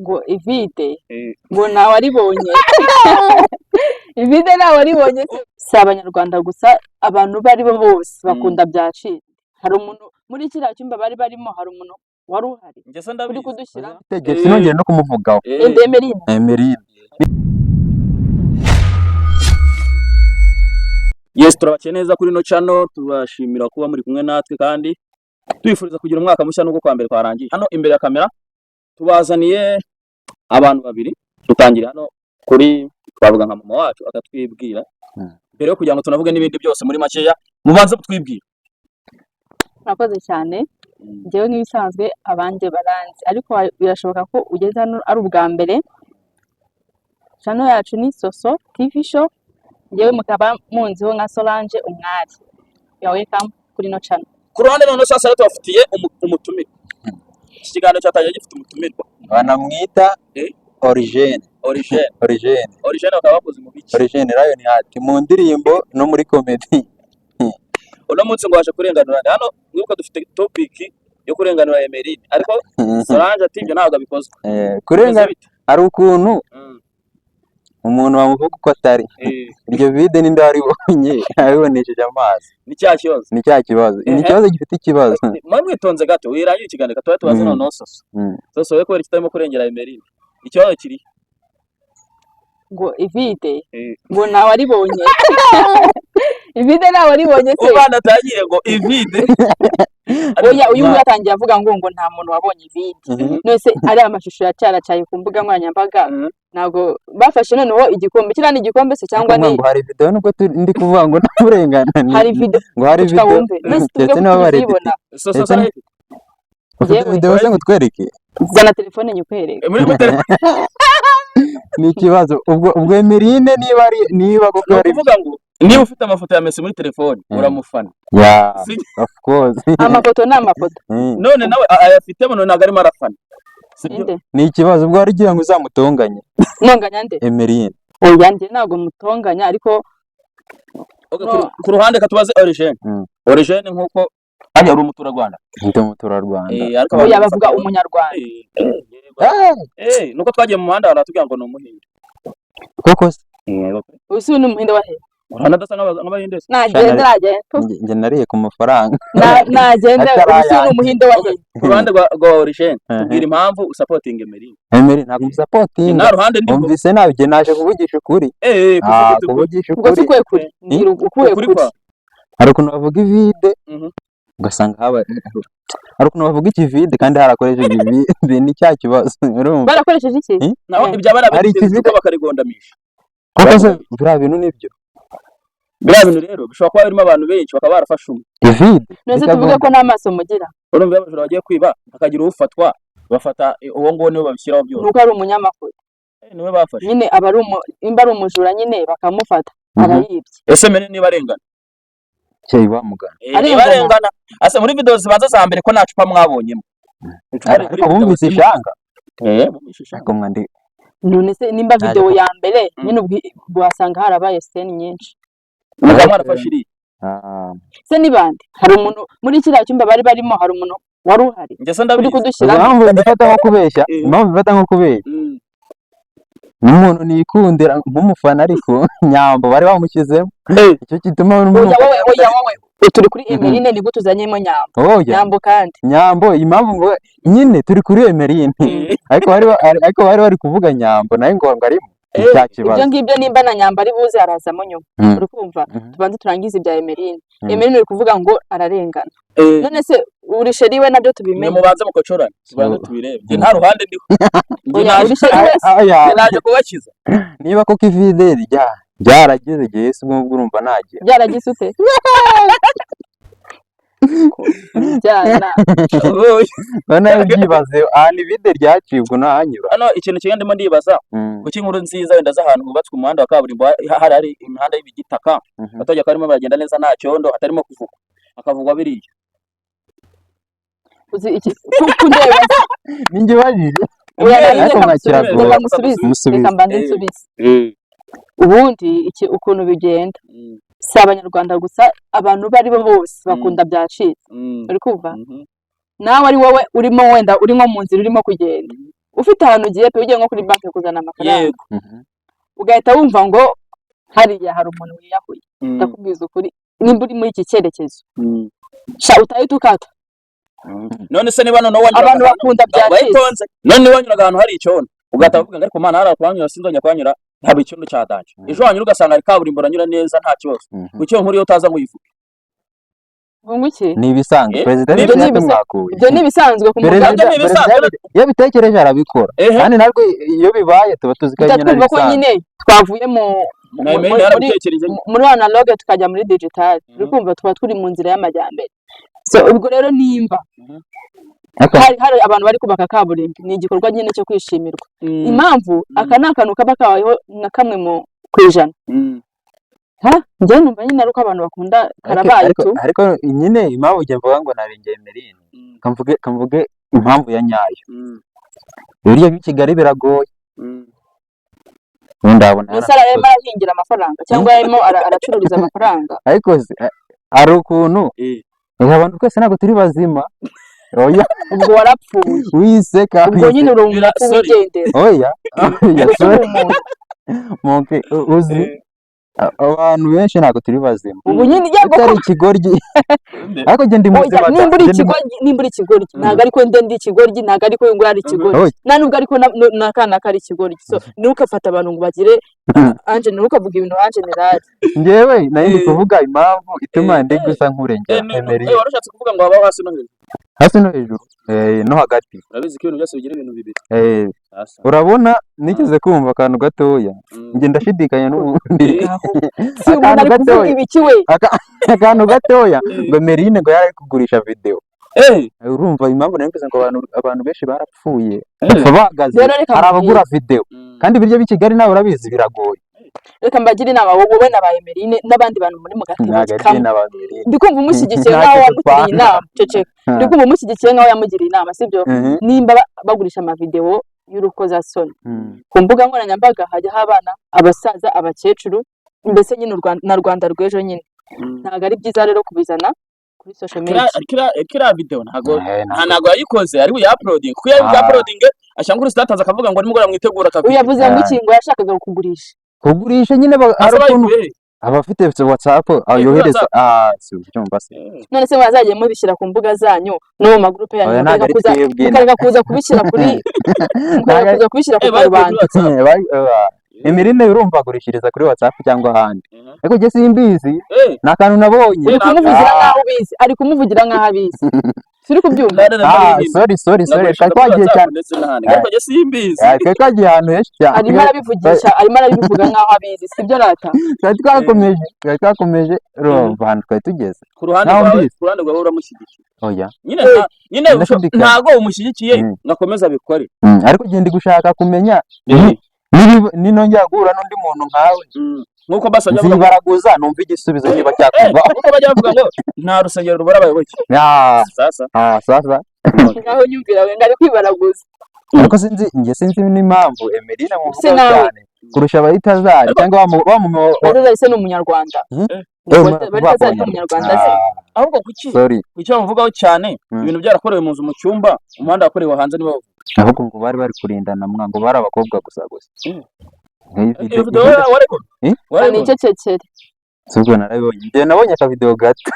Ngo ivide, ngo ntawe aribonye. Ivide ntawe aribonye. Si Abanyarwanda gusa, abantu abo ari bo bose bakunda byacitse. Hari umuntu muri kiriya cyumba bari barimo, hari umuntu wari uhari Njye se uri ndabizi. kudushyira Tegeko sinongere no kumuvugaho. Emeline. Emeline. Yes, turabakeye neza kuri ino channel, tubashimira kuba muri kumwe natwe kandi tubifuriza kugira umwaka mushya nubwo kwa mbere kwarangiye. Hano imbere ya kamera tubazaniye abantu babiri, dutangira hano kuri twavuga nka mama wacu akatwibwira. Mbere yo kugira ngo tunavuge n'ibindi byose, muri makeya mubanze mutwibwira. Murakoze cyane. Njyewe nk'ibisanzwe abanjye baranzi, ariko birashoboka ko ugeze hano ari ubwa mbere. Channel yacu ni Soso TV Show, njyewe mukaba munziho nka Solange Umwari. You are welcome kuri ino channel. Ku ruhande noneho sasa rero tubafitiye umutumirwa. Iki kiganiro cyatangiye gifite umutumirwa. Banamwita Origene. Origene. Origene. Origene bakaba bakoze mu biki? Origene Lion Heart mu ndirimbo no muri comedy. Uno munsi ngo waje kurenganura nde? Hano mwibuka dufite topic yo kurenganura Emeline, ariko Solange ati ibyo ntabwo abikozwa. Kurenga Bimeze bite? Hari ukuntu umuntu bamuvuga uko atari. Iryo vide ninde waribonye abibonesheje amaso? Ni cya kibazo. Ni cya kibazo, ni ikibazo gifite ikibazo. Mwe mwitonze gato, wirangira ikiganiro tuba tubaze. Noneho Soso, Soso, we kubera kitarimo kurengera Emeline, ikibazo kiri Ngo ivide, ngo ntawe aribonye. Ivide ntawe aribonye se? Umwana atangire ngo ivide. Oya, uyu nguyu yatangiye avuga ngo nta muntu wabonye ivide. None se ari amashusho yacaracaye ku mbuga nkoranyambaga, ntabwo bafashe noneho igikombe? Kiriya ni igikombe se cyangwa ni Ngo hari video, nubwo ndi kuvuga ngo ntaburengana Hari video? Ngo hari Ucika video. Wumve mbese tuvuge Ndetse ko niba bari tuzibona. Soso. Ndetse Ufite Yewe. video se ngo twereke? Zana telefone nyikwereke. Muri telefone. Ni ikibazo ubwo Emeline niba ari niba koko Ni ari ukuvuga ngo niba ufite amafoto ya Messi muri telefone, uramufana? Yeah, of course. Amafoto ni amafoto. None nawe ayafite, none ntabwo arimo arafana, sibyo? Inde? Ni ikibazo ubwo wari ugira ngo uzamutonganye. Ntonganya nde? Emeline. Oya, njye ntabwo mutonganya, ariko Okay, No. ku ruhande katubaze Origene. Origene, nkuko hano uri umuturarwanda. Ndi umuturarwanda. Ariko Oya, abantu bavuga bafata- umunyarwanda. Nuko twagiye mu muhanda baratubwira ngo ni umuhinde. Koko se? Ubu ni umuhinde wa he? Urabona adasa nk'abahinde se? Nagende, nagende. Njye nariye ku mafaranga. Nagende. Atari Ubu ni ayanjye. umuhinde wa he? Ku ruhande rwa Origene, tubwira impamvu usupportinga Emeline. Emeline ntabwo musupportinga. Nta ruhande ndimo. Wumvise nabi, njye naje kuvugisha ukuri. Kuvuga ukuri. Kuvugisha Ubwo si ukuri. ukuye kuri? Mbwira ukuye Ukuri kuri. kwa Hari ukuntu bavuga ivide, ugasanga haba hari ukuntu bavuga ikivide kandi harakoresheje ivide, ni cya kibazo, urumva? Barakoresheje iki? Naho ibya Hari bariya ikivide- icupa bakarigondamisha. Koko se biriya bintu nibyo? Biriya bintu rero bishobora kuba birimo abantu benshi bakaba barafashe umwe. Ivide. None se tuvuge ko nta maso mugira? Urumva iyo abajura bagiye kwiba hakagira ufatwa, bafata uwo nguwo, niwe babishyiraho byose. Nuko ari umunyamakuru. Niwe bafashe. Nyine aba ari nimba ari umujura nyine bakamufata, aba yibye. Ese mbere niba arengana? Cye wamugana. Arengana. Niba arengana ase muri video zibanza za mbere ko nta cupa mwabonyemo? Icupa riri kuri Ariko video bumvise zimwe. ishanga. Bumvise ishanga. Ariko mwandi None se nimba Ntajya video ya mbere nyine ubwo wasanga harabaye scene nyinshi. Mukaba mwarafashe iriya. Se ni bande? Hari umuntu muri kiriya cyumba bari barimo, hari umuntu wari uhari Njye se uri ndabizi. kudushyira Impamvu mbifata nko kubeshya, impamvu mbifata nko kubeshya, n'umuntu nikundira nk'umufana, ariko Nyambo bari bamushyizemo, icyo gituma Oya wowe, oya wowe, turi kuri Emeline, ni gute uzanyemo Nyambo? Oya. Nyambo kandi. Nyambo, impamvu ngo nyine turi kuri Emeline, ariko bari bari kuvuga Nyambo nawe ngo arimo, ni cya Ibyo kibazo. ngibyo nimba na Nyambo ari buze arazamo nyuma. Uri kumva? Tubanze turangize ibya Emeline. Emeline uri kuvuga ngo ararengana. None se uri chéri we nabyo Mwe tubimenye? mubanze mukocorane, tubanze tubirebe. Njye nta ruhande ndiho. Njye Oya, naje uri chéri we se? Aya, njye naje kubakiza. Niba koko ivide rya byarageze igihe se, ubwo ngubwo urumva nagira Byaragize ute? Byana. Noneho byibaze ahantu ivide ryaciye, ubwo ntahanyura. Hano ikintu kimwe ndimo ndibaza: kuki inkuru nziza wenda z'ahantu hubatswe umuhanda wa kaburimbo, hari imihanda y'ibigitaka, abaturage bakaba barimo baragenda neza, nta cyondo, hatarimo kuvugwa, hakavugwa biriya? Uzi iki kundeba? Ninjye ubajije. Oya, Ariko reka mwakira musubize, vuba. reka musubize. Musubize. Reka mbanze nsubize. Ubundi iki ukuntu bigenda, si Abanyarwanda gusa, abantu abo ari bo bose bakunda byacitse. Uri kumva? Nawe ari wowe urimo, wenda uri nko mu nzira urimo kugenda Ufite ahantu ugiye pe, ugiye nko kuri banki kuzana amafaranga, Yego. Ugahita wumva ngo hariya hari umuntu wiyahuye, ndakubwiza ukuri, nimba uri muri iki cyerekezo, sha, utahita ukata. None se niba noneho wanyuraga Abantu bakunda bya cisi. Wayitonze. None niba wanyuraga ahantu hari icyondo, ugahita uvuga ngo ariko mana, hariya kuhanyura sinzongera kuhanyura, haba icyondo cya danger. Ejo wanyura ugasanga hari kaburimbo, uranyura neza nta kibazo. Kuki iyo nkuru yo utaza ngo uyivuge? Ngo iki? Ni ibisanzwe. Perezida Ibyo nibyo ni yatumwakuye. Ibyo ni ibisanzwe ku Perezida mugabo. Ibyo ni ibisanzwe. Perezida iyo abitekereje arabikora. Ehe. Kandi ntabwo iyo bibaye tuba tuzi ko Tujya nyine ari twumva ko ibisanzwe. nyine twavuye mu Na Emeline yarabitekereje. Muri analogue tukajya muri digital. Uri kumva tuba turi mu nzira y'amajyambere. So ubwo rero nimba Ariko hari abantu bari kubaka kaburimbo, ni igikorwa nyine cyo kwishimirwa. Impamvu aka ni akantu kaba kabayeho nka kamwe mu ku ijana. Ha, njyewe numva nyine ari uko abantu bakunda karabaye ariko, tu. Ariko nyine impamvu njye mvuga ngo narengeye Emeline, kamvuge impamvu ya nyayo. Ibiryo by'i Kigali biragoye. Ubundi wabona Mbese arimo arahingira amafaranga cyangwa arimo aracururiza amafaranga? Ariko se, hari ukuntu abantu twese ntabwo turi bazima, oya. Ubwo warapfuye. Wiseka. Ubwo nyine uri umupfu Sorry. wigendera. Oya, oya. Ubwo Sorry. uri umuntu. Monke, uzi abantu benshi ntabwo turi bazima. Ubu nyine yego. Utari ikigoryi, ariko njye ndi Oya, muzima da. nimba uri Njye ndi ikigoryi, nimba uri ikigoryi, ntabwo ariko nde ndi ikigoryi, ntabwo ariko uyu nguyu ari ikigoryi, Oya. nta nubwo ariko n'akana kari ikigoryi. So ntukafate abantu ngo bagire anje, ntukavuge ibintu en général. Njyewe nari ndi kuvuga impamvu ituma ndi gusa nkurengera Emery. Wari ushatse kuvuga ngo habaho hasi no hejuru. Hasi no hejuru, no hagati. Urabizi ko ibintu byose bigira ibintu bibiri. Hasi. Urabona nigeze kumva akantu gatoya. Njye ndashidikanya n'ubundi. Si umuntu Akantu ari kuvuga gatoya. ibiki we? Akantu gatoya, ngo Emeline ngo yari ari kugurisha video. Urumva impamvu nari mvuze ngo abantu benshi barapfuye, bapfa bahagaze. Rero reka Hari nkubwire. abagura video, kandi ibiryo by'i Kigali nawe urabizi biragoye. Reka mbagire inama, wowe na ba Emeline n'abandi bantu muri mu gatebo Ntabwo ari kamwe. na ba Emeline. Ndi kumva umushyigikiye Ntacyo nk'aho wamugiriye dupfana. inama. Ceceka, ndi kumva umushyigikiye nk'aho yamugiriye inama, sibyo? Nimba bagurisha amavidewo y'urukozasoni ku mbuga nkoranyambaga, hajyaho abana, abasaza, abakecuru, mbese nyine u Rwanda na Rwanda rw'ejo nyine. Ntabwo ari byiza rero kubizana kuri social media. Kiriya video ntago Ntabwo. Ntago yayikoze ari buya-uploading, kuko iyo Ah. buya-uploading ashyira kuri status akavuga ngo nimugoroba mwitegura Uyu akavideo. yavuze ngo iki? Ngo yashakaga kugurisha? Kugurisha nyine hari Asa ukuntu bayikuye he? Abafite WhatsApp Kuri yohereza. WhatsApp. Ah, si ubyumva se? None se mwazagiye mubishyira ku mbuga zanyu no mu magurupe yanyu, Oya, ntabwo mukareka ari kuza twebwe. Mukareka kuza kubishyira kuri, mukareka kuza kubishyira ku Bayikuye kuri karubanda. WhatsApp. Emeline urumva agurishiriza kuri WhatsApp cyangwa ahandi. Ariko njye simbizi. Ni akantu nabonye. Uri kumuvugira Ah. nk'aho ubizi, ari kumuvugira nk'aho abizi, turi kubyumva. Ah, sorry, sorry, sorry, twari twagiye cyane. Ndetse n'ahandi, ariko njye simbizi. Ah, twari twagiye ahantu henshi cyane. Arimo arabivugisha, arimo arabivuga nk'aho abizi, sibyo rata? Twari twakomeje, urumva ahantu twari tugeze. Ku ruhande Naho rwawe, mbizi. ku ruhande rwawe uramushyigikiye? Oya. Nyine nyine Ndashidikanya. ntago umushyigikiye ngo akomeze abikore. Ariko njye ndi gushaka kumenya ninongera guhura n'undi muntu nkawe, Nk'uko basi bajya bavuga ngo nzibaraguza numva igisubizo niba cyakuvaho. Nk'uko bajya bavuga ngo nta rusengero rubura abayoboke. Ah, sasa. Ah, sasa. Ngaho nyumvira we, ngo ari kwibaraguza. Ariko sinzi, njye sinzi n'impamvu Emeline Se muvugaho nawe. cyane kurusha Abayitazari cyangwa Baritazari se ni umunyarwanda? Hmm? Baritazari ni umunyarwanda se? Ah, Ahubwo kuki sorry. Kuki bamuvugaho cyane? Ibintu byarakorewe mu nzu, mu cyumba, umuhanda wakorewe hanze nibo bavuga. Ahubwo ngo bari bari kurindana mwa, ngo bari abakobwa gusa gusa. Nk'iyi Iyo video video warayibonye? Eh? Warayibonye? Nicecekere. Si ubwo narabibonye, njye nabonye akavideo gato,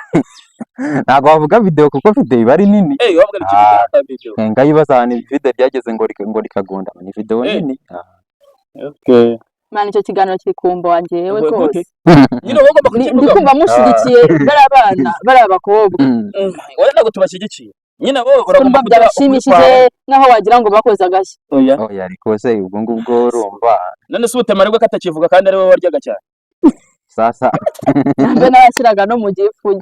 ntabwo wavuga video kuko video iba ari nini. Wavuga iki? Ah. Video video. Ngayibaza ahantu video ryageze ngo ngo rikagunda, ni video nini. Ah. Okay. Mana, icyo kiganiro kiri kumva wanjye yewe. Gute? Rwose. Nyine wowe ugomba Ndi kukivuga. kumva mushyigikiye bariya bana, bariya bakobwa. Wowe ntabwo tubashyigikiye nyine, wowe Kumva uragomba kugira ukuri byabashimishije kwawe. nk'aho wagira ngo bakoze agashya. Oya. Oya, ariko se ubwo ngubwo urumva None se ubutema aribwo katakivuga kandi ari wowe waryaga cyane? Sasa. Ntabwo n'abashyiraga no mu gifu.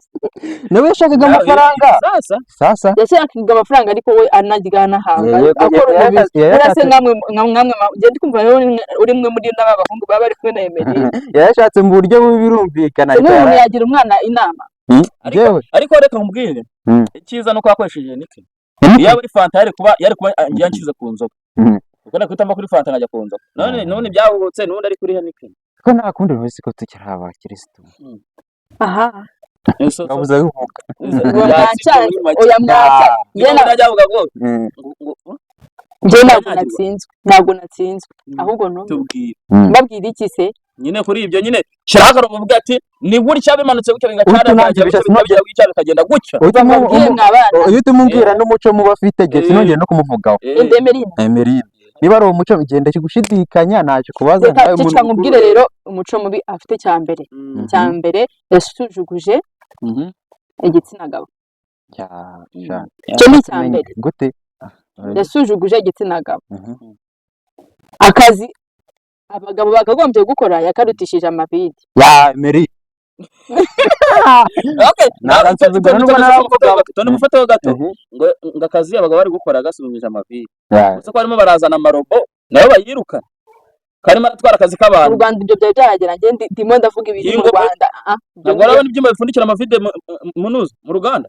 Nawe yashakaga amafaranga. Sasa. Sasa. Yashyiraga amafaranga, ariko we anarya anahanga, Yego, akora umubiri. yayashatse. Urase nkamwe nkamwe njye ndi kumva rero uri mwe muri n'aba bahungu baba bari kumwe na Emeline. Yayashatse mu buryo bubi, birumvikana, ariko Nk'umuntu yagira umwana inama? Njyewe Ariko reka nkubwire, icyiza nuko wakoresheje nike. Iyo ari fanta yari kuba ngiye nshyize ku nzoga, kuko nakwita mva kuri fanta nkajya ku nzoga. None none byahubutse n'ubundi ari kuri Heineken. Ko nta kundi, uzi ko tukiri abakirisitu. Aha. Ngabuze bivuga. Ngo mwacanze, oya, mwaca njye najya avuga ngo ngo Njyewe ntabwo Uranyagirwa? natsinzwe, ntabwo natsinzwe, ahubwo ntume. Tubwire. Mbabwira iki se? Nyine kuri ibyo nyine, shyiraho akarongo uvuga ati ni gutya, bimanutse gutya, Uhita bigacana, unangira, bikagera gutya, bikagera gutya, bikagenda gutya. Uhita Mbabwire mwabana. Iyo utumubwira n'umuco muba afite, jye sinongere no kumuvugaho. Emeline. Emeline, niba ari umuco, genda gushidikanya, ntacyo kubaza. Reka Nawe ceceka nkubwire rero umuco mubi afite. Cya mbere, cya mbere, yasuzuguje igitsina gabo. Sha. Icyo ni icya mbere. Gute? Yasuzuguje igitsina gabo. Akazi abagabo bakagombye gukora yakarutishije amavide. Ya Emeline. Okay. Naransuzugura nubwo naravuga. Toni, mufataho gato ngo akazi abagabo bari gukora gasubije amavide. Gusa ko barimo barazana amarobo nayo bayirukana, karimo aratwara akazi Mu k'abantu. Rwanda ibyo byari byaragera? Njye ndimo ndavuga ibiri mu Rwanda. Ah, ibyo Ntabwo urabona ibyuma bipfundikira amavide munuzi mu ruganda?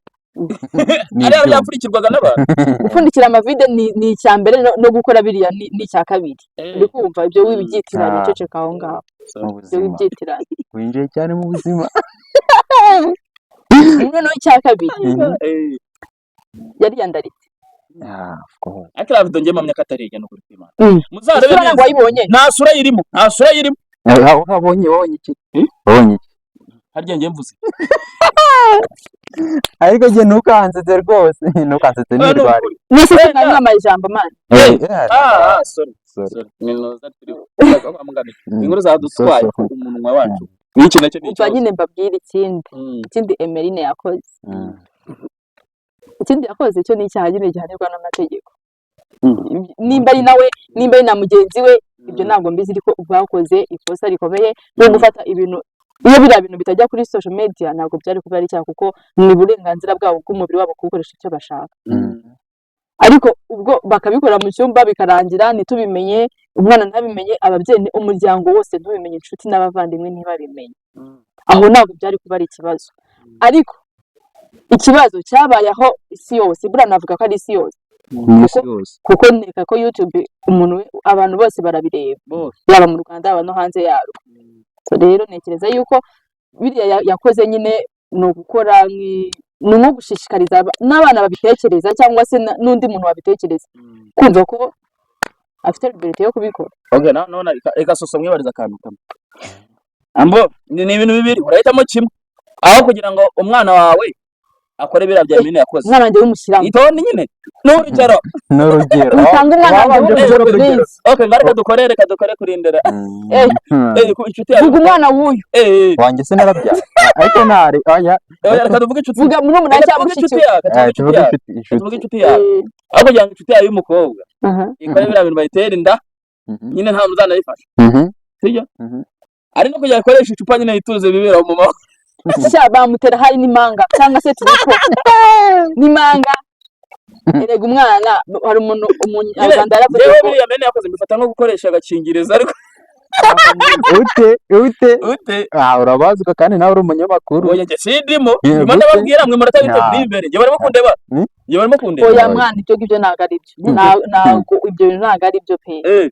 Ni Ariya ibyuma. byapfundikirwaga n'abantu. Gupfundikira amavide ni icya mbere, no gukora biriya ni icya kabiri. Uri kumva ibyo wibyitiranya? Ceceka aho ngaho. Mu Ibyo buzima. wibyitiranya. Winjiye cyane mu buzima. Noneho icya kabiri, yari yandaritse. Ah, of course. Ariko iriya video njye mpamya ko atari ijya n'ukuri kw'Imana. Muzarebe Isura ntabwo neza. wayibonye? Nta sura yirimo, nta sura yirimo. Aho wabonye iki? Wabonye iki? Harya njye mvuze? Ariko njye ntukansetse rwose, ntukansetse. Oya, ni Nirware. ukuri. Nese sinari ijambo, man? Ah, ah, sorry. Sorry. Sorry, ni noza turiho. Inkuru zadutwaye So, so. umunwa wacu, n'iki nacyo ni Umva. ikibazo. Nyine mbabwire ikindi. Ikindi Emeline yakoze, ikindi yakoze cyo ni icyaha nyine gihanirwa n'amategeko. Nimba ari nawe, nimba ari na mugenzi we, ibyo ntabwo mbizi, ariko bakoze ikosa rikomeye ryo gufata ibintu. Iyo biriya bintu bitajya kuri social media, ntabwo byari kuba ari icyaha, kuko ni uburenganzira bwabo bw'umubiri wabo kuwukoresha icyo bashaka. Ariko ubwo bakabikora mu cyumba, bikarangira ntitubimenye, umwana ntabimenye, ababyeyi, umuryango wose ntubimenye, inshuti n'abavandimwe ntibabimenye, aho ntabwo byari kuba ari ikibazo. Ariko ikibazo cyabaye aho isi yose, buriya navuga ko ari isi yose. Ni isi yose. Kuko nkeka ko YouTube umuntu abantu bose barabireba, Bose. yaba mu Rwanda, yaba no hanze yarwo. So rero ntekereza yuko biriya yakoze nyine ni ugukora ni nko gushishikariza n'abana babitekereza, cyangwa se n'undi muntu wabitekereza, kumva ko afite liberté yo kubikora. Okay, na none reka Soso mwibariza akantu kamwe. Ambo ni ibintu bibiri, urahitamo kimwe. Aho kugira ngo umwana wawe akore biriya bya Emeline yakoze. Umwana wanjye w'umushyiramo? Itonde nyine. N'urugero. N'urugero. Utanga umwana wanjye Wabanje w'umushyiramo, kuvuga urugero. please. Okay, nga reka dukore kurindira. Ku inshuti yawe. Vuga umwana w'uyu. Wanjye se narabyara? Ariko ntari, oya. Oya, reka tuvuge inshuti. Vuga murumuna Reka cyangwa tuvuge mushiki inshuti we. yawe, reka Eh, tuvuge tuvuge inshuti yawe. inshuti Reka inshuti tuvuge inshuti yawe. Aho kugira ngo inshuti yawe y'umukobwa ikore biriya bintu bayitera inda, nyine nta muzanayifasha. Sibyo? Mhm. Ari no kugira akoresha icupa nyine yituze bibera mu maboko. Sha, bamutera hari n'imanga cyangwa se tubiko n'imanga. Erega umwana, hari umuntu umunyarwanda yaravuze Yewe, ngo biriya Emeline yakoze mbifata nko gukoresha agakingirizo, ariko Ute ute? Ute? Ah, urabazwa kandi nawe uri umunyamakuru. Oya, njye sindimo. Yeah, Ndimo gute? ndababwira, mwe muratabita Nah. biri imbere. Njye barimo kundeba. Njye barimo kundeba. Oya mwana, ibyo ngibyo ntabwo ari byo. Ntabwo ibyo bintu, ntabwo ari byo pe.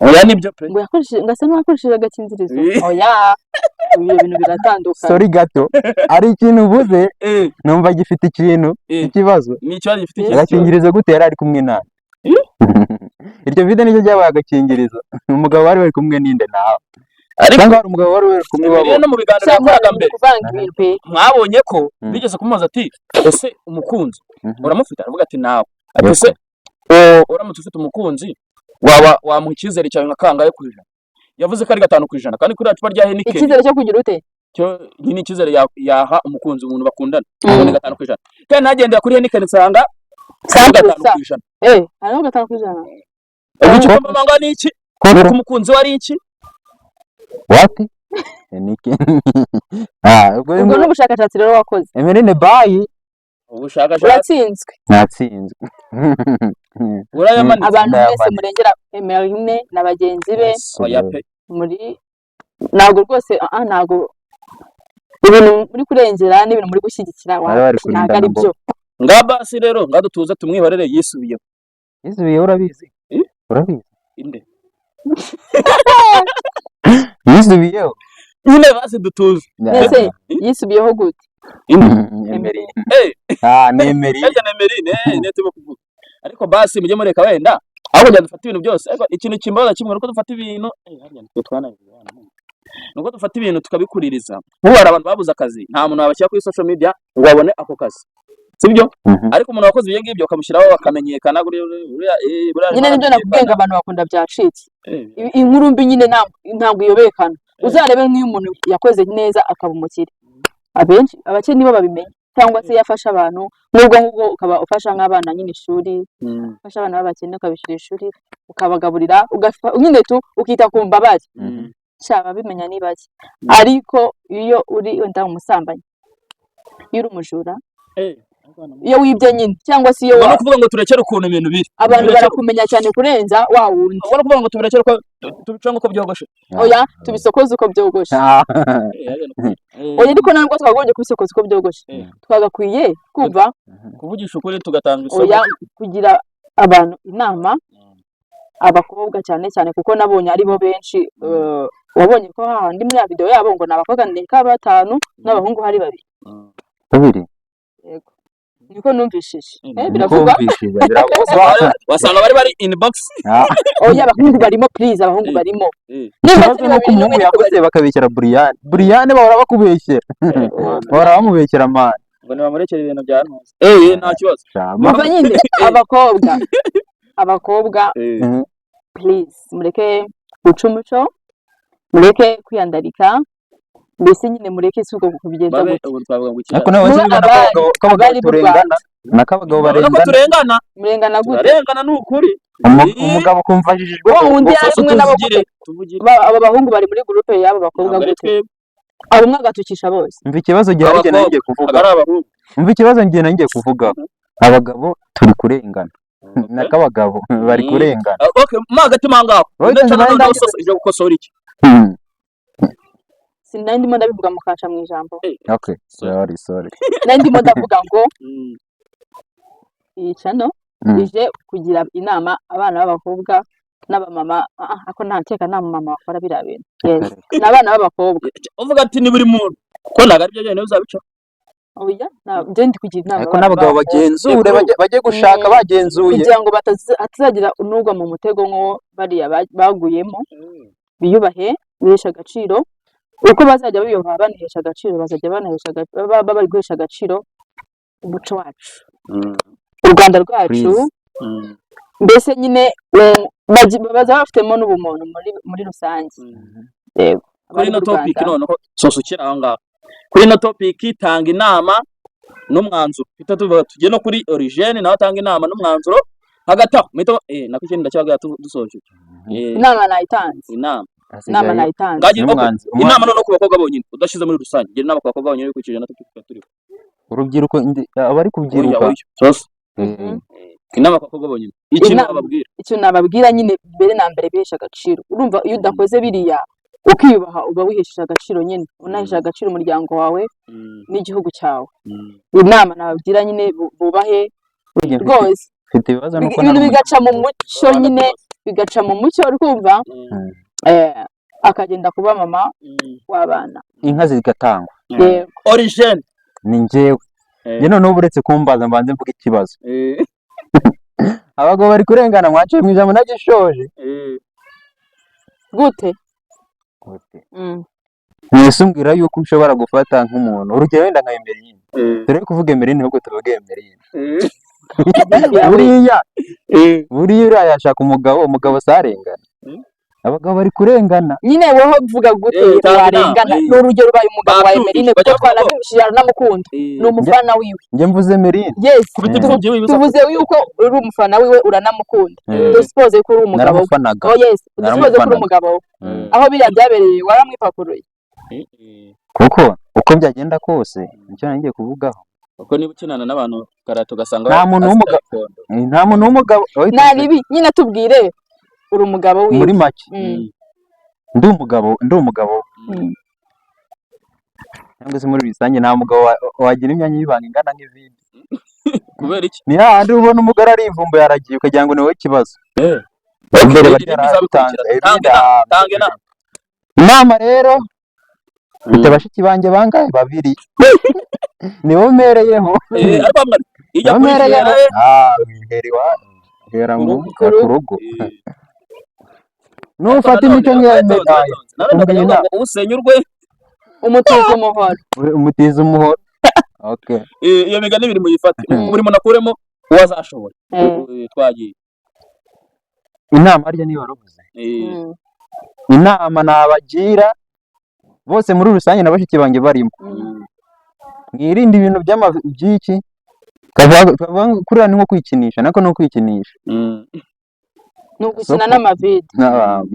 Oya, nibyo pe. Ngo yakoresheje, ngo asa n'uwakoresheje agakingirizo. Oya, ibyo bintu biratandukanye. Sorry gato, ari ikintu uvuze numva gifite ikintu ikibazo. Ni ikibazo gifite ikibazo. Agakingirizo gute? Yari ari kumwe nawe? Iryo vide nicyo ryabaye agakingirizo? Umugabo bari kumwe ninde nawe? Ariko Cyangwa hari umugabo wari uri kumwe rero wabo? no mu biganiro Cyangwa yakoraga mbere, kuvanga ibintu pe. Mwabonye ko bigeze kumubaza ati: "Ese umukunzi uramufite?" Aravuga ati: "Nawe." Ati: "Ese uramutse ufite umukunzi, waba wamuha icyizere cyawe nka kangahe ku ijana?" Yavuze ko ari 5%, kandi kuri cupa rya Heineken. Icyizere cyo kugira ute? Cyo nyine icyizere yaha umukunzi, umuntu bakundana, ngo ni 5%, kandi nagendera kuri Heineken nsanga ari 5%. Eh, hariho 5%. Ubwo icyo ugomba ni iki? Koko. Ko umukunzi we ari iki? What? Niki? Ah, ubwo Ubwo ni ubushakashatsi rero wakoze. Emeline, bye. Ubushakashatsi. Uratsinzwe. Natsinzwe. Urayamanitse. Abantu mwese Ndayamanitse. murengera Emeline na bagenzi be, Oya pe. muri ntabwo rwose, ah, ntabwo ibintu muri kurengera n'ibintu muri gushyigikira Bari bari wapi, ntabwo ari kurindana. byo. Nga basi rero nga dutuze, tumwihorere, yisubiyeho. Yisubiyeho, urabizi? Eh? Urabizi? Inde? Yisubiyeho. Nyine basi dutuze. Mbese yisubiyeho gute? Inde? Emeline. Eh. Ah, ni Emeline. Ese na Emeline, niyo turimo kuvuga. Ariko basi mujye mureka wenda Aho kugira dufate ibintu byose, ariko ikintu kimbabaza kimwe nuko dufata ibintu, harya nitwe twanabivuze hano. Nuko dufata ibintu tukabikuririza. Nk'ubu hari abantu babuze akazi, nta muntu wabashyira kuri social media ngo babone ako kazi, sibyo? Mhm. Ariko umuntu wakoze ibyo ngibyo bakamushyiraho bakamenyekana, buriya Nyine nibyo nakubwiye ngo abantu bakunda byacitse. Inkuru mbi nyine ntabwo iyobekana. Uzarebe nk'iyo umuntu yakoze neza akaba umukire, abenshi abakene nibo babimenya, cyangwa se yafasha abantu nk'ubwo ngubwo, ukaba ufasha nk'abana nyine ishuri, ufasha abana b'abakene ukabishyura ishuri, ukabagaburira, nyine tu ukita ku mbabare, sha ababimenya ni bake. Ariko iyo uri wenda umusambanyi, iyo uri umujura, iyo wibye nyine, cyangwa se iyo Ubwo ni ukuvuga ngo turekere ukuntu ibintu biri. Abantu barakumenya cyane kurenza wa wundi. Ubwo ni ukuvuga ngo tubirekere uko tubiconge uko byogoshe. Oya, tubisokoze uko byogoshe. Oya, ariko ntabwo twakagombye kubisokoza uko byogoshe. Twagakwiye kumva kuvugisha ukuri, tugatanga isomo. Oya, kugira abantu inama, abakobwa cyane cyane, kuko nabonye ari bo benshi. Wabonye ko hahandi muri ya video yabo ngo ni abakobwa ndeka batanu n'abahungu hari babiri. Babiri. Yego, niko numvishije. Niko Biravugwa. Wumvishije, biravugwa. Wasanga bari inbox. Oya, abahungu barimo, please, abahungu barimo. Niba Ikibazo turi ni uko babiri umuhungu n'umwe yakoze bakabeshyera Buriyane. Buriyane bahora bakubeshyera, bahora bamubeshyera, man. Ngo nibamurekere ibintu bya ntuza, nta kibazo. Shama. Umva nyine, abakobwa, please, mureke guca umuco, mureke kwiyandarika, mbese nyine mureke si ubwo kubigenza Babe gute. ubu twavuga ngo iki? Ariko nawe Muba ubona ko abagabo ko abagabo abari b'u turengana, Rwanda. nako abagabo Urabona ko barengana. turengana. Murengana gute? Turarengana, ni ukuri. Umugabo kumva ajijijwe. Wa wundi yari kumwe nabo tuvugire gute? Tuvugire. Abo bahungu bari muri groupe y'abo bakobwa Ntabwo ari gute? twebwe. Abo mwagatukisha bose. Umva ikibazo gihari njye nari ngiye kuvuga. Ntabwo ari abahungu. Umva ikibazo njye nari ngiye kuvuga: abagabo turi kurengana, nako abagabo bari kurengana. Ah, okay, mo hagati mo ngaho. Wowe ndetse nari noneho ije gukosora iki? Sinari ndimo ndabivuga mukaca mu ijambo. Okay, sorry, sorry. Nari ndimo ndavuga ngo iyi channel ije kugira inama abana b'abakobwa n'abamama. Ako nta nkeka nta mumama wakora biriya bintu. Yes, ni abana b'abakobwa. Uvuga ati ni buri muntu, kuko ntabwo ari byo byonyine bizabica. Oya, njye ndi kugira inama Ariko abana n'abagabo b'abakobwa. bagenzure, bajye gushaka bagenzuye. Kugira ngo hatazagira n'ugwa mu mutego nk'uwo bariya baguyemo. Biyubahe, biheshe agaciro. Uko bazajya biyubaha banihesha agaciro, bazajya banahesha baba bari guhesha agaciro umuco wacu, u Rwanda rwacu. Please. Mbese nyine bazaba bafitemo n'ubumuntu muri rusange. Yego. Kuri Abari ino mu topic, Rwanda. noneho sosa ukiri aho ngaho kuri ino topic, tanga inama n'umwanzuro. Tuhita tuvuga tujye no kuri Origene, nawe atanga inama n'umwanzuro. Hagati aho muhita nako ikindi ndacyabwira dusoje. Inama nayitanze. Inama. Inama nayitanze. Ngagira okay. N'umwanzuro. Inama noneho ku bakobwa bonyine, udashize muri rusange, gira inama ku bakobwa bonyine bikurikije na topic turiho. Urubyiruko, abari Oya, kubyiruka. Oya, sosa. Inama ku bakobwa bonyine, ikintu wababwira. Icyo nababwira nyine, mbere na mbere bihesha agaciro. Urumva iyo udakoze biriya, ukiyubaha, uba wihesheje agaciro nyine, unahesheje agaciro umuryango wawe n'igihugu cyawe. Inama nababwira nyine, bubahe Burya rwose. Mfite ibibazo nuko Ibintu nari bigaca mu mucyo nyine, bigaca mu mucyo, uri kumva? Akagenda kuba mama w'abana. Inka zigatangwa. Yego. Origene. Ni njyewe. Njye noneho uretse kumbaza, mbanze mvuga ikibazo. Abagabo bari kurengana, mwaciye mu ijambo nagishoje. Gute? Mwese umbwira yuko ushobora gufata nk'umuntu, urugero wenda nka Emeline. Dore kuvuga Emeline, ahubwo tuvuge Emeline. Buriya buriya uriya yashaka umugabo, umugabo sarengana. Abagabo bari kurengana. Nyine wowe mvuga gute? Tanga inama, Warengana? Ni urugero, ubaye umugabo wa Babyumvise, Emeline, kuko bajya bavuga ko- twanabyumvishije, aranamukunda, ni umufana wiwe. Njye mvuze Emeline. Yes. Kubita imfubyi wiwe. Tuvuze yuko uri umufana wiwe, uranamukunda. Dusuppose ko uri umugabo we. Naramufanaga. Oh yes, dusuppose ko uri Naramufanaga. umugabo we. Aho biriya byabereye waramwipakuruye? Kuko uko byagenda kose, nicyo ngiye kuvugaho. Kuko niba ukinana n'abantu karate ugasanga Nta muntu w'umugabo- nta muntu w'umugabo. Oya, Nta ribi nyine, tubwire, uri umugabo wiwe. Muri make, ndi umugabo, ndi umugabo. Cyangwa se muri rusange, nta mugabo wagira imyanya y'ibanga ingana nk'ivide. Kubera iki? Ni hahandi ubona umugore arivumbuye aragiye, ukagira ngo ni wowe ikibazo. Mbere Ibindi bari yarabitanze. bizabikurikira. Tanga inama, tanga inama. Inama rero, mfite bashiki banjye bangahe? Babiri, nibo mpereyeho. Ariko bamwe ijya Nibo kuri mpereyeho. jere. Ah, wihera iwanyu. Uhera Ku mu rugo. Ku rugo. ku rugo. Nufata imico nk'iya Meddy, Nanone Umva iyi bakavuga ngo usenya urwe. Umutiza umuhoro. Umutiza umuhoro. Okay. Iyo migani ibiri muyifate, buri muntu akuremo uwo azashobora. Twagiye. Inama harya niyo waravuze? Mm. Inama nabagira bose muri rusange na bashiki banjye barimo, mwirinde ibintu by'ama by'iki kavuga ngo kuriya ni nko kwikinisha, nako ni ukwikinisha. Ni ugukina Soko. n'amavide. N'abantu.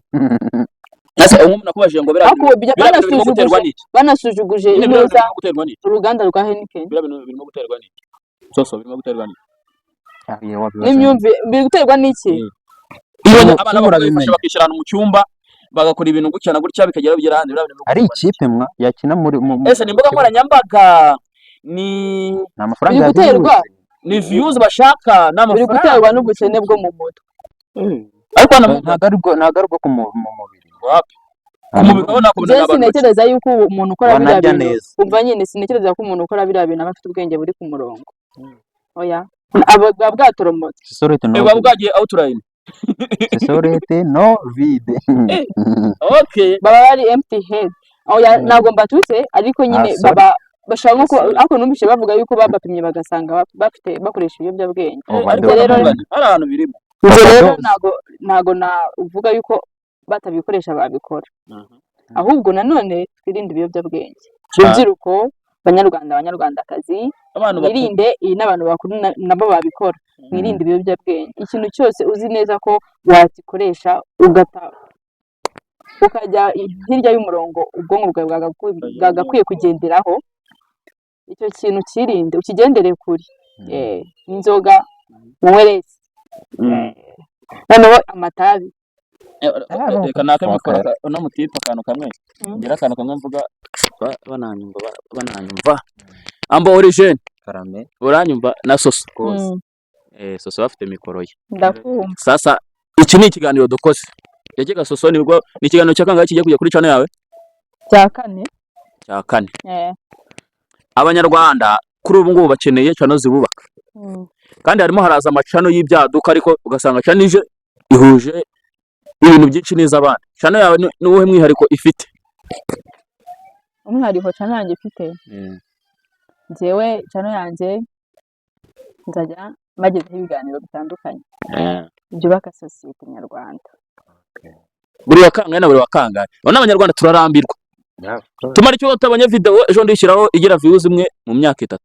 Ese ubu nakubajije ngo biriya Ariko bintu, biriya bintu birimo guterwa banasujuguje n'iki? Banasujuguje Nyine biriya bintu intuza birimo guterwa n'iki? Uruganda rwa Heineken. Biriya bintu birimo guterwa n'iki? Soso, birimo guterwa n'iki? Ah, iyo wabibaza. N'imyumvire, biri guterwa n'iki? Iyo Ubu- abana ubu bakuru urabimenya. bifasha bakishyira ahantu mu cyumba, bagakora ibintu gutya na gutya, bikagera bigera ahandi, biriya bintu birimo Ari guterwa n'iki? ikipe mwa yakina muri Ese ni imbuga nkoranyambaga, ni ni amafaranga Biri ya guterwa views. Ni views bashaka, ni Biri amafaranga? guterwa n'ubukene bwo mu mutwe. Ariko hano Ntabwo ari ubwo mu mubiri. Wapi, ku mubiri urabona ko Njye ni abantu bake. sintekereza yuko umuntu ukora biriya Banarya bintu, neza. umva nyine, sintekereza ko umuntu ukora biriya bintu aba afite ubwenge buri ku murongo. Oya, aba bwa bwatoromotse. Sisorete no Buba bwagiye outline. Sisorete no vide. Okay. Baba bari empty head. Oya, ntabwo mbatutse, ariko nyine Ah, sorry. baba bashaka nko kuba, ariko numvise bavuga yuko babapimye bagasanga bafite, bakoresha ibiyobyabwenge. Ariko Ibyo rero hari ahantu birimo. Ibyo rero Overdose. ntago navuga yuko batabikoresha, babikora. Ahubwo nanone twirinde ibiyobyabwenge, rubyiruko, banyarwanda, banyarwandakazi. Abantu bakuru. Mwirinde iyi, n'abantu bakuru nabo babikora. Mwirinde ibiyobyabwenge. Ikintu cyose uzi neza ko wagikoresha ugata, ukajya hirya y'umurongo ubwonko bwawe bwagakwiye kugenderaho, icyo kintu kirinde, ukigendere kure. Inzoga munywe, noneho amatabi. Reka nake mikoro. Okay. Uno mutipe akantu kamwe, ngira akantu kamwe mvuga, bananyumva ambo origine. Karame. Uranyumva na Soso? Mm. Soso bafite mikoro ye. Ndakumva. Sasa iki ni ikiganiro dukoze yajyaga Soso, nibwo ni ikiganiro cya kangahe kigiye kujya kuri channel yawe? Cya kane. Cya kane. Abanyarwanda kuri ubu ngubu bakeneye channel zibubaka, kandi harimo haraza amachannel y'ibyaduka, ariko ugasanga channel ije ihuje ibintu byinshi n'iz'abandi. Channel yawe ni uwuhe mwihariko ifite? Umwihariko channel yanjye ifite, njyewe channel yanjye nzajya mbagezaho ibiganiro bitandukanye byubaka sosiyete nyarwanda. Buri wa kangahe na buri wa kangahe? Urabona abanyarwanda turarambirwa, tumara icyo utabonye video ejo ndishyiraho igira views imwe mu myaka 3.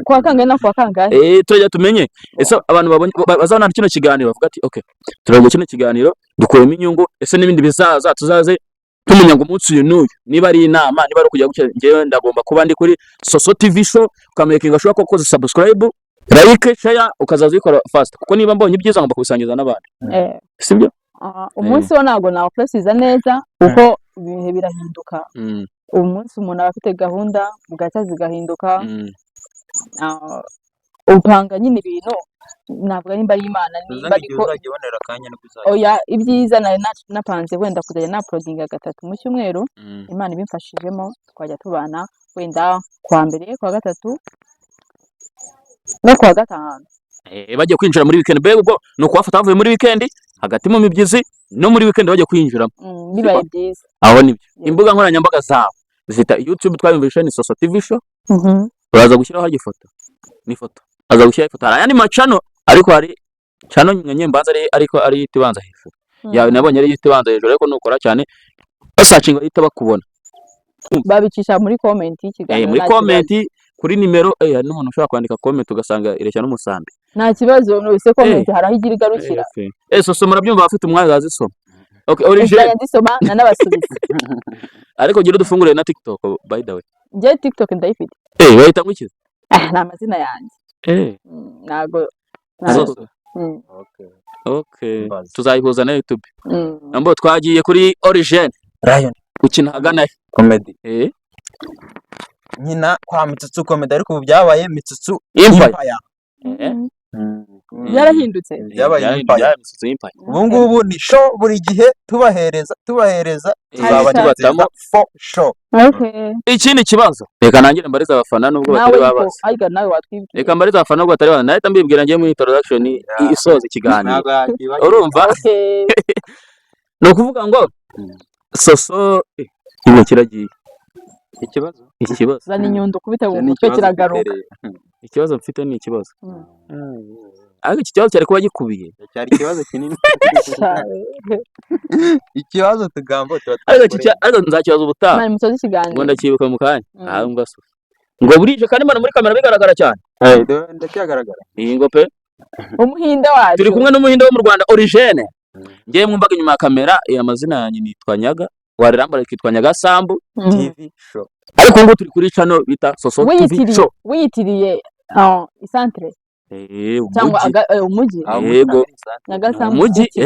Kuwa kangahe no kuwa kangahe? Turajya tumenye ese abantu babonye bazabona kino kiganiro bavuga ati: "Okay, turajya kino kiganiro dukuremo inyungu." Ese n'ibindi bizaza tuzaze tumenya ngo umunsi uyu n'uyu, niba ari inama, niba ari ukujya gutya, njyewe ndagomba kuba ndi kuri Soso TV Show, ukamakinga sure ko ukoze subscribe, like, share, ukazaza uyikora fast, kuko niba mbonye ibyiza ngomba kubisangiza n'abandi, sibyo? Aha, umunsi wo ntabwo nawuprecisa neza kuko ibihe birahinduka. Umunsi umuntu aba afite gahunda, bugacya zigahinduka. Ah, upanga nyine ibintu, navuga nimba ari Imana, nimba ariko Uzajya ubonera akanya nibwo uzajya. Oya, ibyiza nari napanze wenda kuzajya nauploadinga gatatu mu cyumweru. Imana ibimfashijemo twajya tubana wenda kuwa mbere, kuwa gatatu no kuwa gatanu. Bagiye kwinjira muri weekend, mbega ubwo ni ukubafata bavuye muri weekend, hagati mu mibyizi no muri weekend bagiye kwinjiramo. Bibaye byiza. Aho nibyo. Yeah. Imbuga nkoranyambaga zawe zita YouTube twayumvishe ni Soso TV Show. Uraza gushyiraho harya ifoto, n'ifoto aza gushyiraho ifoto. Hari ayandi machannel, ariko hari channel nye mbanza ari, ariko ari ibanza hejuru yawe, nabonye ari ibanza hejuru, ariko nukora cyane basearchinga bahita bakubona. Babicisha muri comment y'ikiganiro. Muri Nta kibazo. comment, kuri nimero, hari n'umuntu ushobora kwandika comment ugasanga ireshya n'umusambi. Nta kibazo, nubise comment hari aho igira igarukira. Okay. Soso murabyumva, abafite umwanya azisoma. Okay, origine. Nzajya nzisoma nanabasubiza. Ariko gira udufungure na TikTok, by the way. Njye TikTok ndayifite. Bahita ngukiza. Ah, ni amazina yanjye. Ntago Soso. Okay. Mbaza. Tuzayihuza na YouTube. Nambo twagiye kuri origine. Lion. Ukina ahagana he? Comedy. Eh. Nyina kwa Mitsutsu Comedy, ariko ubu byabaye Mitsutsu Empire. Empire. Yarahindutse. Byabaye Byabaye empire. imitsutso y'impaya. Ubu ngubu ni show buri gihe, tubahereza, tubahereza, tubatamo. tuzabahereza fo show. Okay. Ikindi kibazo, reka nangire mbarize abafana nubwo Nawe batari ariko babaza. ariko nawe watwibwira. Reka mbarize abafana nubwo batari babaza, nahita mbibwira ngiye muri introduction isoza ikiganiro. Ntabwo yakibagirwa. Urumva? Okay. Ni ukuvuga ngo Soso, ibi kiragiye. Ikibazo. Ikibazo. Zana inyundo kubita mu Icyo ni mutwe ikibazo kiragaruka. gitereye. Ikibazo mfite ni ikibazo, ariko iki kibazo cyari kuba gikubiye. Cyari ikibazo kinini. Cyane. Ikibazo tugambo tuba Ariko iki twakoreye. ariko nzakibaza ubutaha. Mani musoze Ngo ikiganiro. ndacyibuka mu kanya. Aha umva so ngo burije kandi mbona muri kamera bigaragara cyane. Eh, dore ndacyagaragara. Iyi ngo pe. Umuhinde wacu. Turi kumwe n'umuhinde wo mu Rwanda, Origene. Ngewe mwumvaga inyuma ya kamera, amazina yanjye nitwa Nyaga warerambara, kitwa Nyagasambu. TV show. Ariko ngubu turi kuri channel bita Soso TV Wiyitiriye Show. Wiyitiriye isantere cyangwa Umujyi. Umujyi. Aho Yego. muri Santere. Nyagasambu Umujyi. City.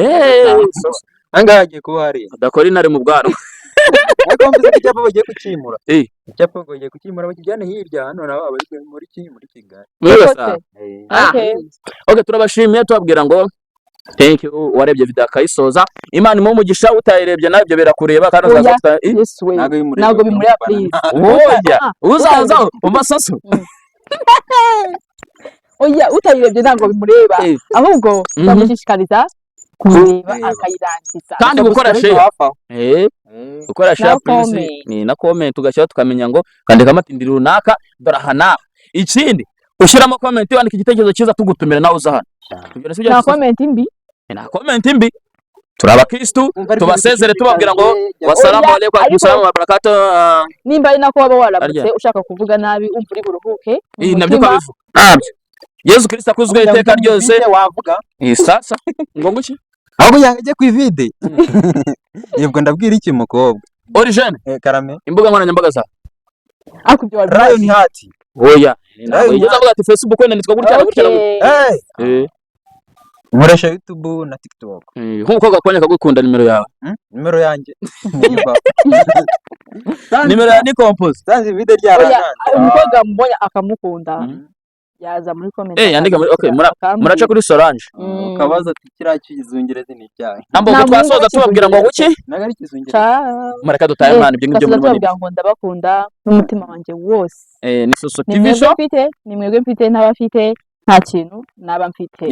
Soso. Ahangaha hagiye kuba hari. Udakora intare mu bwanwa. Ariko mvuze ko icyapa bagiye kukimura. Icyapa bagiye kukimura bakijyane hirya hano, nabo bari muri ki muri Kigali. Muri Koko Gasabo. se? Ah. Okay. Okay, turabashimiye, tubabwira ngo thank you. Warebye video akayisoza, Imana imuhe umugisha. Utayirebye nabyo birakureba kandi Oya. uzaza Yesu we. Ntabwo bimureba. Ntabwo bimureba, please. Oya. Ah, uzaza umva Soso. Oya, utayirebye ntabwo bimureba. Ahubwo bamushishikariza kureba Kureba. akayirangiza. Kandi gukora share. Hafi aho. Gukora share Na please. comment. Ni na comment ugashyiraho, tukamenya ngo kandikamo ati ndi runaka, dore aha naha. Ikindi, ushyiramo comment wandika igitekerezo cyiza, tugutumira nawe uza hano. Ibyo si byo? Nta comment mbi. Nta comment mbi, turi abakristu. Tubasezere tubabwira ngo wasalamu Oya, alaikum ariko- wasalamu wa barakatuh. Nimba ari nako waba waramutse Arya. ushaka kuvuga nabi, umva uri buruhuke mu Nabyo mutima. ukabivuga ntabyo. Yesu Kristo akuzwe iteka ryose. Wavuga. Sasa ngo nguki? Ahubwo yanga ajye ku ivide. Yebwo ndabwira iki mukobwa? Origene. Karame. Imbuga nkoranyambaga zawe. Ariko ibyo wari Lion Heart. Oya, ntabwo Lion yigeze avuga ati Facebook wenda nitwa gutya na gutya na gutya. Okay. Eh, nkoresha YouTube na TikTok. Nk'umukobwa akubonye akagukunda, nimero yawe? Nimero yanjye. Niba. Nimero ya ni compose. Sanze ivide Oya, ryarananze. umukobwa mubonye akamukunda yaza muri comment. Yandika muri okay, akambwira. muraca kuri Solange. Ukabaza ati kiriya kizungerezi ni icyahe? Ntabwo Nta twasoza muhungu tubabwira ngo guki? Ntabwo ari ikizungerezi. Ciao. Mureka dutahe mwana, ibyo ngibyo Tugasoza muri tubabwira ngo ndabakunda n'umutima wanjye wose. Ni Soso Ni TV mwebwe Show. mfite, ni mwebwe mfite, n'abafite nta kintu naba mfite.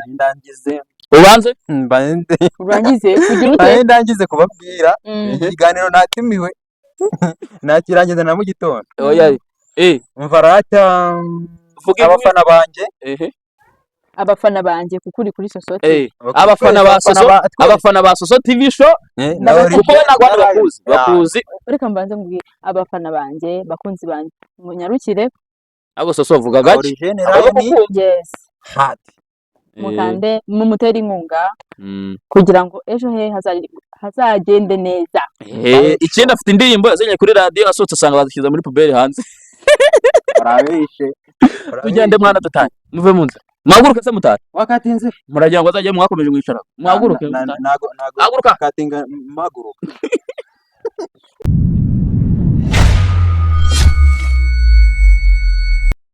Ndangize. Ubanze. Mbanze. Urangize kugira ute? Mbanze ndangize kubabwira ikiganiro natumiwe nakirangiza na mu gitondo. Oya, Umva rata, vuga. Abafana banjye. Abafana banjye, kuko uri kuri Soso. Abafana ba Soso, abafana ba Soso TV Show, kuko we ntabwo hano bakuzi, bakuzi. Reka mbanze mbwire abafana banjye, bakunzi banjye, munyarukire. Abo Soso vuga gake. Origene Abo Lion kukumva. Yes. Heart. Mukande mumutere inkunga kugira ngo ejo he hazagende neza. Ikindi, afite indirimbo yazanye kuri radiyo, asohotse asanga bazishyize muri poubelle hanze. Barabishe. Tugende mwana, dutahe, muve mu nzira, muhaguruke se mutahe. Wakatinze. Muragira ngo azajye mwakomeje mwicara, muhaguruke mutahe. Ntago ntago. Haguruka. Katinga maguruka.